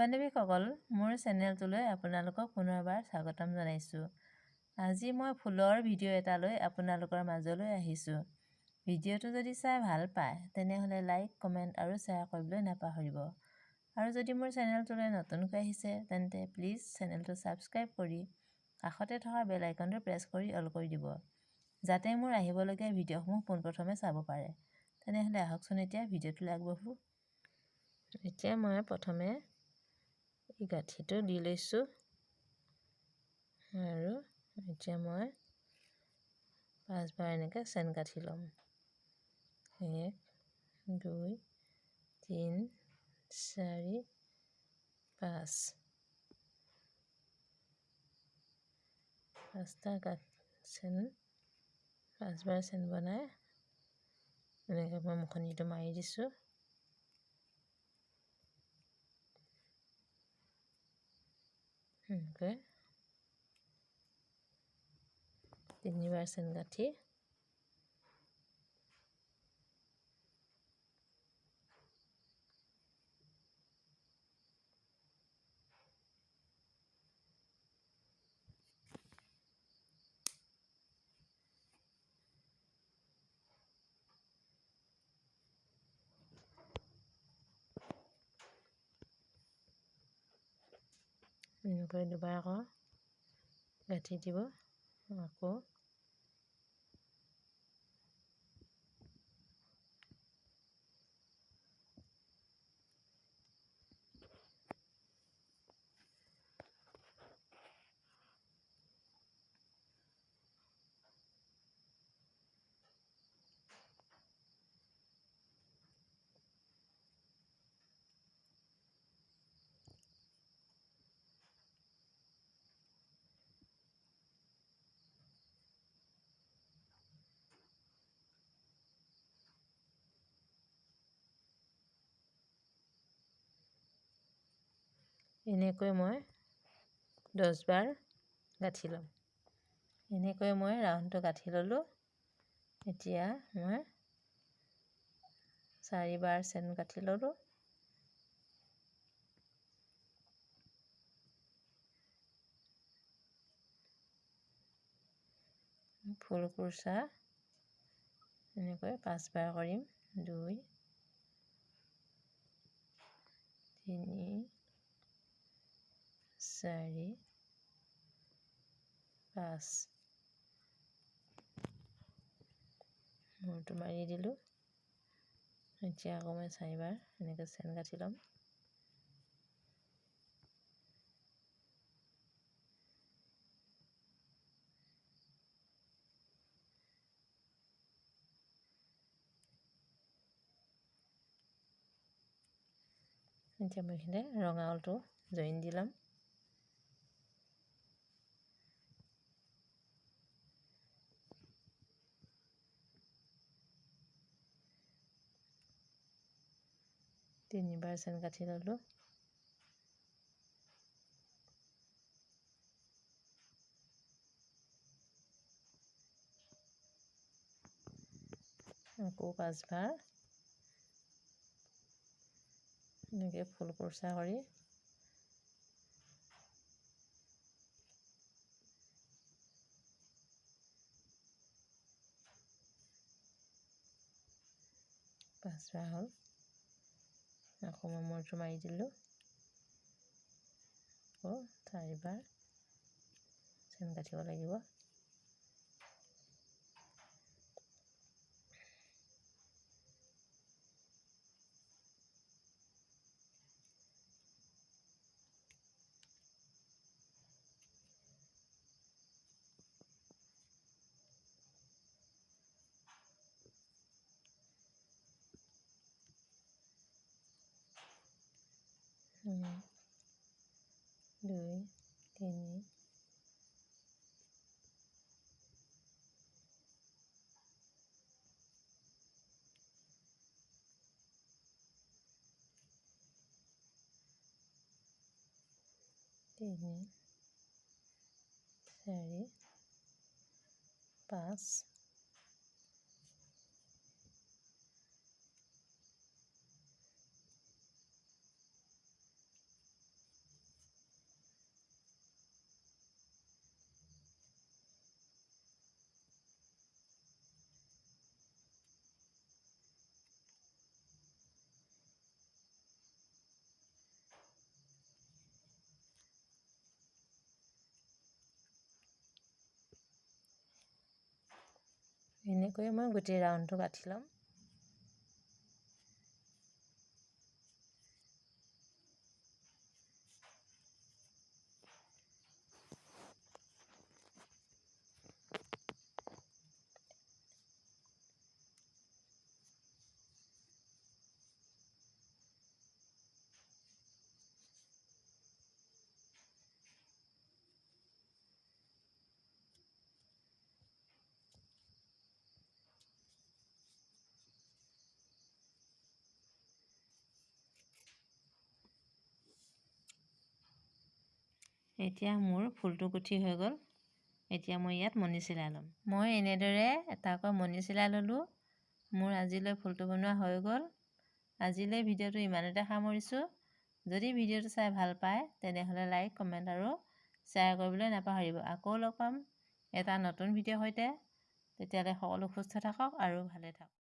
বন্ধু-বান্ধৱীসকল, মোৰ চেনেলটোলৈ আপোনালোকক পুনৰবাৰ স্বাগতম জনাইছোঁ। আজি মই ফুলৰ ভিডিঅ' এটালৈ আপোনালোকৰ মাজলৈ আহিছোঁ। ভিডিঅ'টো যদি চাই ভাল পায় তেনেহ'লে লাইক, কমেণ্ট আৰু শ্বেয়াৰ কৰিবলৈ নাপাহৰিব। আৰু যদি মোৰ চেনেলটোলৈ নতুনকৈ আহিছে তেন্তে প্লিজ চেনেলটো ছাবস্ক্ৰাইব কৰি কাষতে থকা বেল আইকনটো প্ৰেছ কৰি অল কৰি দিব, যাতে মোৰ আহিবলগীয়া ভিডিঅ'সমূহ পোনপ্ৰথমে চাব পাৰে। তেনেহ'লে আহকচোন এতিয়া ভিডিঅ'টোলৈ আগবাঢ়োঁ। এতিয়া মই প্ৰথমে এই গাঁঠিটো দি লৈছোঁ আৰু এতিয়া মই পাঁচবাৰ এনেকৈ চেন গাঁঠি ল'ম। 1, 2, 3, 4, 5। পাঁচটা চেন, পাঁচবাৰ চেন বনাই এনেকৈ মই মুখনিটো মাৰি দিছোঁ। এনেকৈ তিনিবাৰ চেন গাঁঠি এনেকৈ দুবাৰ আকৌ গাঁঠি দিব। আকৌ এনেকৈ মই 10 বাৰ গাঁঠি ল'ম। এনেকৈ মই ৰাউণ্ডটো গাঁঠি ল'লোঁ। এতিয়া মই চাৰিবাৰ চেন গাঁঠি ল'লোঁ। ফুল কুৰ্চা এনেকৈ পাঁচবাৰ কৰিম। 2, 3, 4, 5। মূৰটো মাৰি দিলোঁ। এতিয়া আকৌ মই চাৰিবাৰ এনেকৈ চেন গাঁঠি ল'ম। এতিয়া মই এইখিনিতে ৰঙা ঊলটো জইন দি ল'ম। তিনিবাৰ চেন গাঁঠি ল'লোঁ। আকৌ পাঁচবাৰ এনেকৈ ফুল কুৰ্চা কৰি পাঁচবাৰ হ'ল। আকৌ মই মূৰটো মাৰি দিলোঁ। আকৌ চাৰিবাৰ চেন গাঁঠিব লাগিব। 1, 2, 3, 3, 4, 5। এনেকৈয়ে মই গোটেই ৰাউণ্ডটো গাঁঠি ল'ম। এতিয়া মোৰ ফুলটো গুঠি হৈ গ'ল। এতিয়া মই ইয়াত মণি চিলাই ল'ম। মই এনেদৰে এটাকৈ মণি চিলাই ল'লোঁ। মোৰ আজিলৈ ফুলটো বনোৱা হৈ গ'ল। আজিলৈ ভিডিঅ'টো ইমানতে সামৰিছোঁ। যদি ভিডিঅ'টো চাই ভাল পায় তেনেহ'লে লাইক, কমেণ্ট আৰু শ্বেয়াৰ কৰিবলৈ নাপাহৰিব। আকৌ লগ পাম এটা নতুন ভিডিঅ'ৰ সৈতে। তেতিয়ালৈ সকলো সুস্থ থাকক আৰু ভালে থাকক।